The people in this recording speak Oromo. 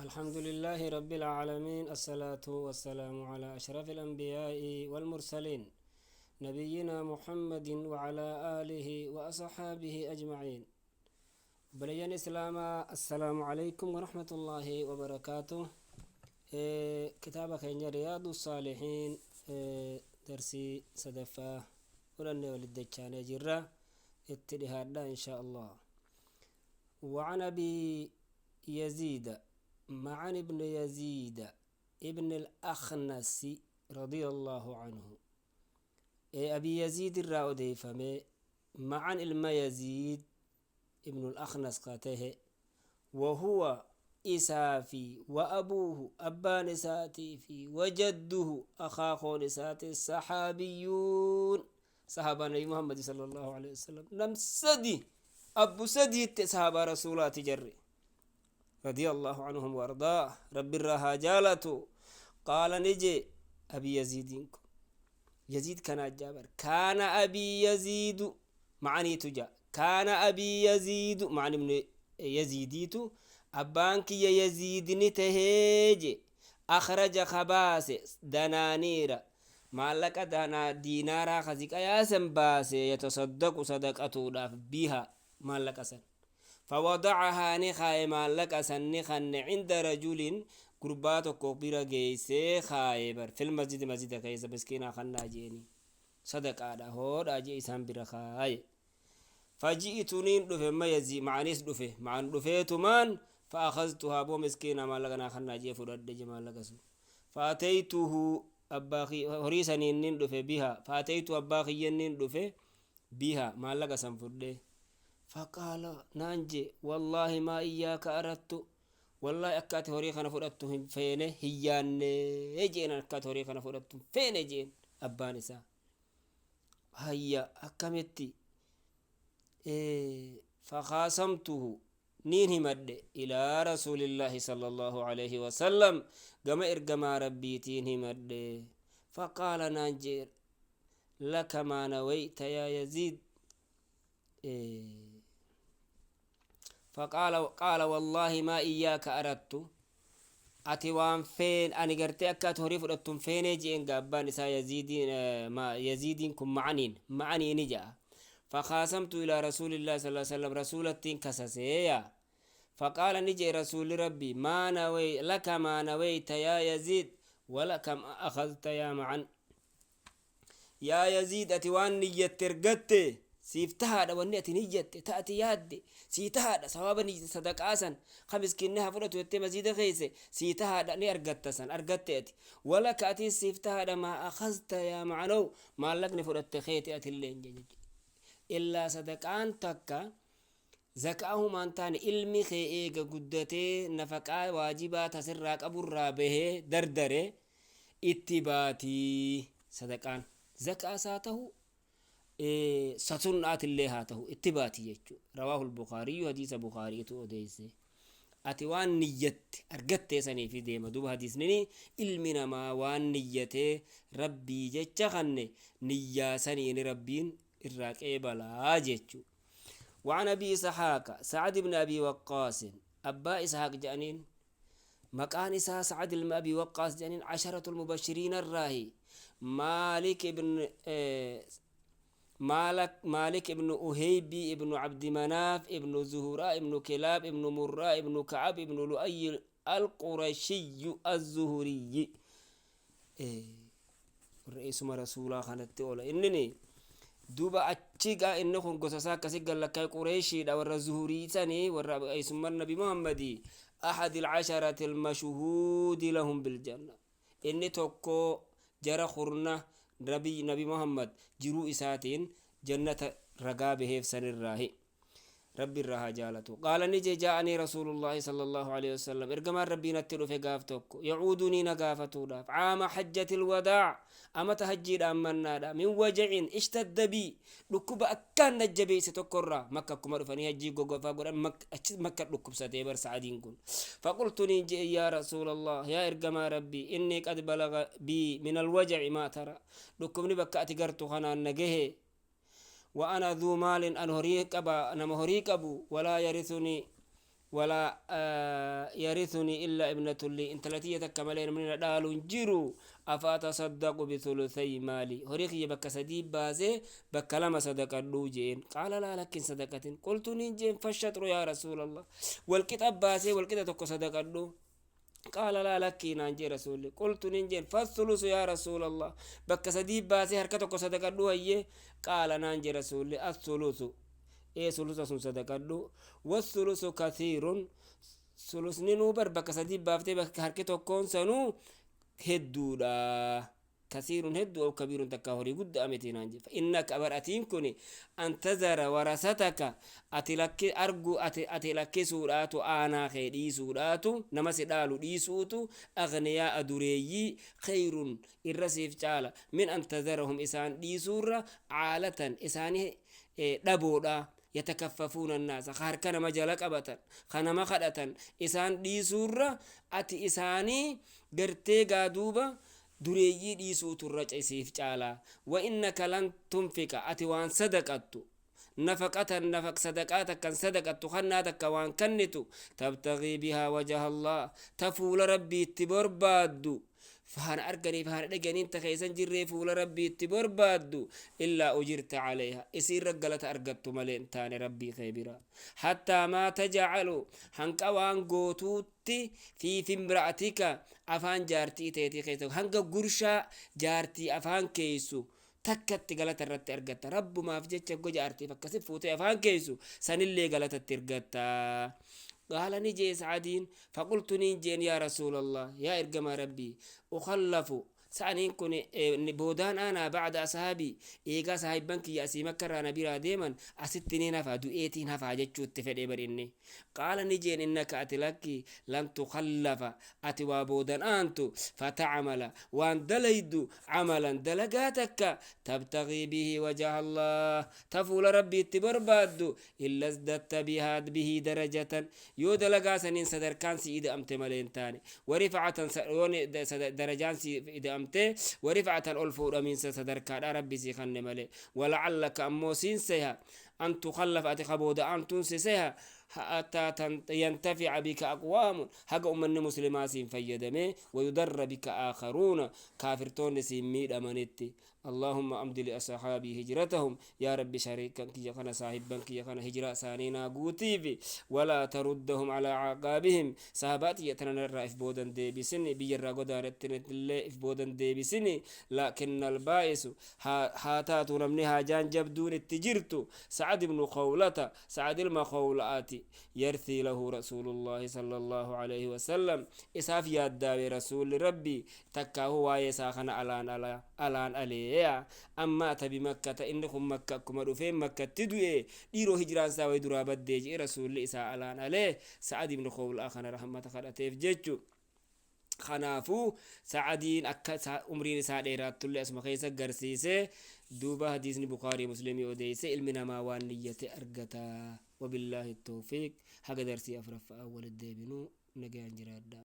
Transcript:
الحمد لله رب العالمين، الصلاة والسلام على أشرف الأنبياء والمرسلين، نبينا محمد وعلى آله وأصحابه أجمعين. بليان إسلام، السلام عليكم ورحمة الله وبركاته. كتاب كين رياض الصالحين، درسي صدفة ولن ولد جرة اتلهاد إن شاء الله. وعن أبي يزيد معن بن يزيد ابن الأخنس رضي الله عنه، أبي يزيد الراودي فمي معن الما يزيد ابن الأخنس قاته، وهو إسافي وأبوه أبا نساتي في وجده أخاخو نساتي الصحابيون، صحابة نبي محمد صلى الله عليه وسلم نم سدي أبو سدي صحابة رسولات جري رضي الله عنهم وارضاه، رب الرها جالته. قال نجي أبي يزيد يزيد كان جابر، كان أبي يزيد معني تجا، كان أبي يزيد معني من يزيديتو أبانك يزيد نتهيج أخرج خباس دنانير مالك دنا دينارا خزيك يا سنباس يتصدق صدقته بها مالك سن، فوضعها نخاي مالك سن نخن عند رجل قرباتك كبيرة جيسي خايبر في المسجد، مسجد كيس مسكينة خنا جيني صدق على هور أجي إسام برخاي. فجئت نين دفه ما يزي معنيس دفه معن دفه تمان، فأخذتها بو مسكينة مالك خنا جي فرد جمال لك سو، فأتيته أباخي هريسا نين دفه بها، فأتيت أباخي نين دفه بها مالك سن فرده. فقال نانجي والله ما إياك أردت، والله أكات هوري خنا فرأتهم فينه هيان جين، أكات هوري خنا فرأتهم فينه جين أبانسا هيا أكمتي فخاصمته نين مد إلى رسول الله صلى الله عليه وسلم قم إرقما ربي تين مد. فقال نانجي لك ما نويت يا يزيد. فقال قال والله ما إياك أردت، أتي وان فين أنا قرتي أكات هوري فرأتم فين جين قابان إسا يزيدين ما يزيدين كم معنين معنين جاء. فخاصمت إلى رسول الله صلى الله عليه وسلم رسول التين كسسيا. فقال نجي رسول ربي ما نوي لك ما نويت يا يزيد ولك ما أخذت يا معن. يا يزيد أتي وان نيت سيفتها ونيت نيت تأتي يادي سيتها ثواب نيت صدق آسن خمس كنها فرت وتي مزيد خيسة سيتها ني أرجت سن أرجت أتي ولك أتي سيفتها ما أخذت يا معنو ما لك نفرت خيتي أتي اللي إلا صدقان تكا زكاه من تاني علمي خيئة قدتي نفقة واجبات سراك أبو الرابه دردره اتباتي صدقان زكاة ساته ستنات اللي هاته اتباتي يجو. رواه البخاري حديث بخاري تو أديسه. أتي وان نيت أرجت سني في ديما دوب حديث نني علمنا ما وان نيته ربي جتشخن نيا سني ربين الراك بلا جتشو. وعن أبي إسحاق سعد بن أبي وقاص أبا إسحاق جانين مكان إسحاق سعد بن أبي وقاص جانين عشرة المبشرين الراهي مالك بن مالك ابن أهيبي ابن عبد مناف ابن زهراء ابن كلاب ابن مراء ابن كعب ابن لؤي القرشي الزهري. الرئيس ما رسولا خانت أولا إنني دوبا أتشيغا إنهم قصصا كسيغا لكاي قريشي دا ور الزهري سني ور رئيس النبي محمدي أحد العشرة المشهود لهم بالجنة. إني توكو جرى خرنا نبي محمد جرو إساتين جنة رقابه في سن الراهي ربي الرها جالته. قال نجي جاءني رسول الله صلى الله عليه وسلم إرقما ربي نتلو في قافتك يعودني نقافته داف عام حجة الوداع أما تهجي أمنا من وجع اشتد بي ركوب أكان نجبي ستكرة مكة كمر فني هجي قوقفا قرأ مكة ركوب ستيبر سعدين كن. فقلت نجي يا رسول الله يا إرقما ربي إني قد بلغ بي من الوجع ما ترى ركوبني بكأتي قرتو خنا نجيه وأنا ذو مال أن هريك أبا أنا مهريك أبو ولا يرثني Walaa yarithunii illaa ibnatun lii, intala tiyya takka malee namni na dhaalu hin jiru. Afa atasaddaqu bithuluthay maali, horii kiyya bakka sadii baasee bakka lama sadaqadhuu jeen. Qaala laa, lakkin sadaqatin. Qultu, nin jeen, fashaxru yaa rasuulallah, walqixa baasee walqixa tokko sadaqadhu. Qaala laa, lakkii naan jee rasuulli. Qultu, nin jeen, fathulusu yaa rasuulallah, bakka sadii baasee harka tokko sadaqadhu hayyee. Qaala, naan jee rasuulli, athulusu, ee sulusa sun sadaqadhu. Wathulusu kathiirun, sulusni nuu bar bakka sadii baaftee bakka harki tokkoon sanuu hedduudha. Kasiirun hedduu, aw kabiirun, takka horii guddaa miti naan jedhe. Innaka bar atiin kun an tazara warasataka, ati lakki argu ati lakkisuudhaatu aanaa kee dhiisuudhaatu nama si dhaalu dhiisuutu agniyaa dureeyyii khayrun irra siif caala min an tazarahum isaan dhiisuurra caalatan isaanii dhaboodha yatakaffafuuna annaasa ka harka nama jala qabatan ka nama kadhatan isaan dhiisuurra ati isaanii gartee gaa duuba dureeyyii dhiisuutu irra siif caala. Wa innaka lan tunfiqa, ati waan sadaqattu nafaqatan nafaq sadaqaa takkan sadaqattu kannaa takka waan kannitu tabtagii bihaa wajaha Allah ta fuula rabbiitti barbaaddu faana arganii faana dhaganiin ta keessan jirree fuula rabbiitti barbaaddu illaa ujirta calayha isiirra galata argattu malee hin taane rabbii kee bira hattaa maa tajcalu hanqa waan gootuutti fi fimra'atika afaan jaartii teetii keessa hanga gurshaa jaartii afaan keeysu takkatti galata irratti argatta. Rabbumaaf jecha jaartiif akkasi fuutee afaan keeysu sanillee galatatti argatta. Qaala, ni jee Sacadiin, faqultu, niin jeen, yaa rasuulallah, yaa ergamaa rabbii, ukhallafu, sa'aniin kun boodaan aanaa bacda ashaabii, eegaa saahibban kiyya asii makkarraa na biraa deeman asitti niin hafaa du'eetiin hafaa jechuutti fedhe bar inni. Qaala, ni jeen, innaka, ati lakki, lan tukhallafa, ati waa boodan aantu fatacmala waan dalaydu camalan dalagaa takka tabtagii bihi wajaha Allah ta fuula rabbiitti barbaaddu illa izdatta bihaa bihi darajatan yoo dalagaa saniin sadarkaan si ida'amte malee hin taane warifacatan yoo darajaan si ida'amte warifacatan ol fuudhamiinsa sadarkaadha rabbi si kanne malee. Walacallaka ammoo siin seha an tukhallafa ati kabooda aantuun si seha hatta yantafica bika aqwaamun haga ummanni muslimaa siin fayyadame wayudarra bika aakharuuna kaafirtoonni siin miidhamanitti. اللهم أمض لأصحابي هجرتهم، يا ربي شريكا كي كان صاحبا كي كان هجرة سانينا قوتيفي ولا تردهم على عقابهم صحاباتي يتنن الرائف بودن ديبسني بيرا قدارتن اللي بودن ديبسني. لكن البائس هاتاتو نمنها جان جبدون التجرت سعد بن خولة سعد المخولات يرثي له رسول الله صلى الله عليه وسلم إساف ياداوي رسول ربي تكا هو يساخنا ألان ألان ألي amma ata bimakkata inni kun makka akkuma dhufeen makkatti du'e dhiiroo hijiraan isaa wayi duraa baddee jee rasuulli isaa alaan alee Sa'ad ibnu Khawlaa kana rahmata kadhateef jechu. Kanaafuu Sa'adiin akka umriin isaa dheeraattullee asuma keessa garsiise. Duuba hadiisni Bukaarii Muslimii odeeyse. Ilmi namaa waan niyyate argata. Wabillaahi tawfiiq. Haga darsii afuraffaa walit deebinuu nagayaan jiraadha.